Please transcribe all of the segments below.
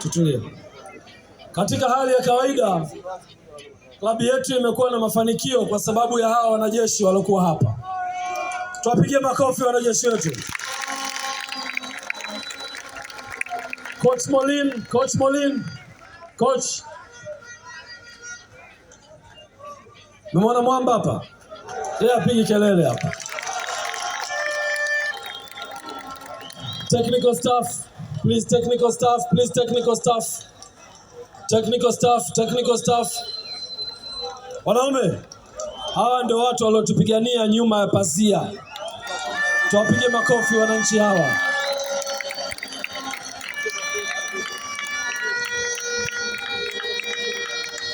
Tutulie. Katika hali ya kawaida, klabu yetu imekuwa na mafanikio kwa sababu ya hawa wanajeshi waliokuwa hapa. Tuwapigie makofi wanajeshi wetu. Coach Molin, Coach Molin, Coach. Umeona mwamba hapa? Yeye apigi kelele hapa. Technical staff, please, technical staff, please, technical staff. Technical staff, technical staff. Wanaume, hawa ndio watu waliotupigania nyuma ya pazia. Tuwapige makofi wananchi hawa.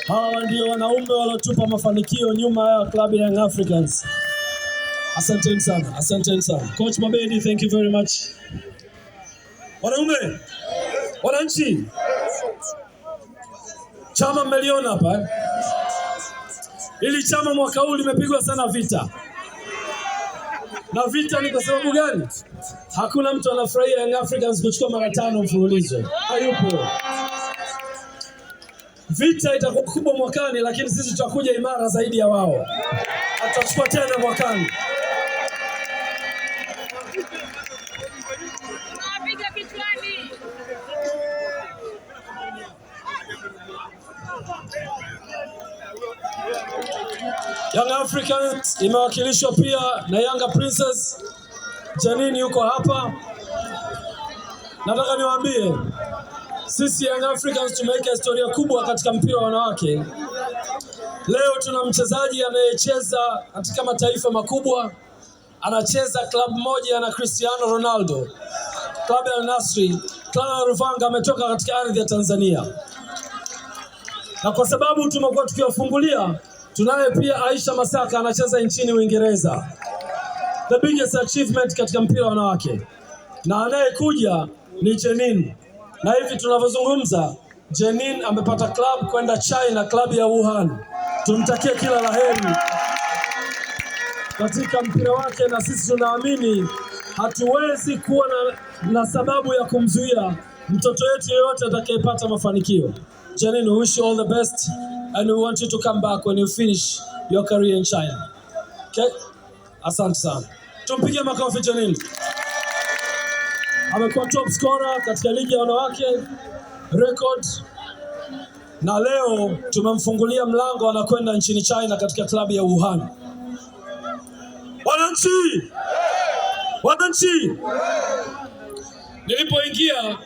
Hawa ndio wanaume waliotupa mafanikio nyuma ya klabu ya Young Africans. Asanteni sana, asanteni sana. Coach Mabedi, thank you very much. Wanaume, wananchi, chama mmeliona hapa eh? Hili chama mwaka huu limepigwa sana vita. Na vita ni kwa sababu gani? Hakuna mtu anafurahia Young Africans kuchukua mara 5 mfululizo. Hayupo. Vita itakuwa kubwa mwakani, lakini sisi tutakuja imara zaidi ya wao. Tutachukua tena mwakani. Tunawapiga kichwani. Young Africans imewakilishwa pia na Yanga Princess. Janine yuko hapa. Nataka niwaambie, sisi Young Africans tumeweka historia kubwa katika mpira wa wanawake. Leo tuna mchezaji anayecheza katika mataifa makubwa, anacheza klabu moja na Cristiano Ronaldo, klabu ya Al Nassr. Clara Ruvanga ametoka katika ardhi ya Tanzania. Na kwa sababu tumekuwa tukiwafungulia, tunaye pia Aisha Masaka anacheza nchini Uingereza. The biggest achievement katika mpira wa wanawake. Na anayekuja ni Jenin. Na hivi tunavyozungumza, Jenin amepata club kwenda China, club ya Wuhan. Tumtakie kila laheri katika mpira wake, na sisi tunaamini hatuwezi kuwa na sababu ya kumzuia mtoto wetu yeyote atakayepata mafanikio. Jenin, we wish you all the best and we want you to come back when you finish your career in China. Okay? Asante sana. Tumpigie makofi Jenin. Amekuwa top scorer katika ligi ya wanawake record, na leo tumemfungulia mlango, anakwenda nchini China katika klabu ya Wuhan. Wananchi, wananchi, nilipoingia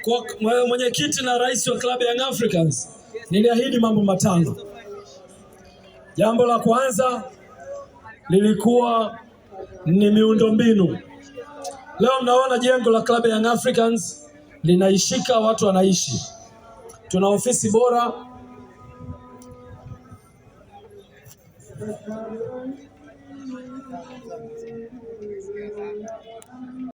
kwa mwenyekiti na rais wa klabu ya Young Africans, niliahidi mambo matano. Jambo la kwanza lilikuwa ni miundombinu. Leo mnaona jengo la klabu ya Young Africans linaishika, watu wanaishi. Tuna ofisi bora.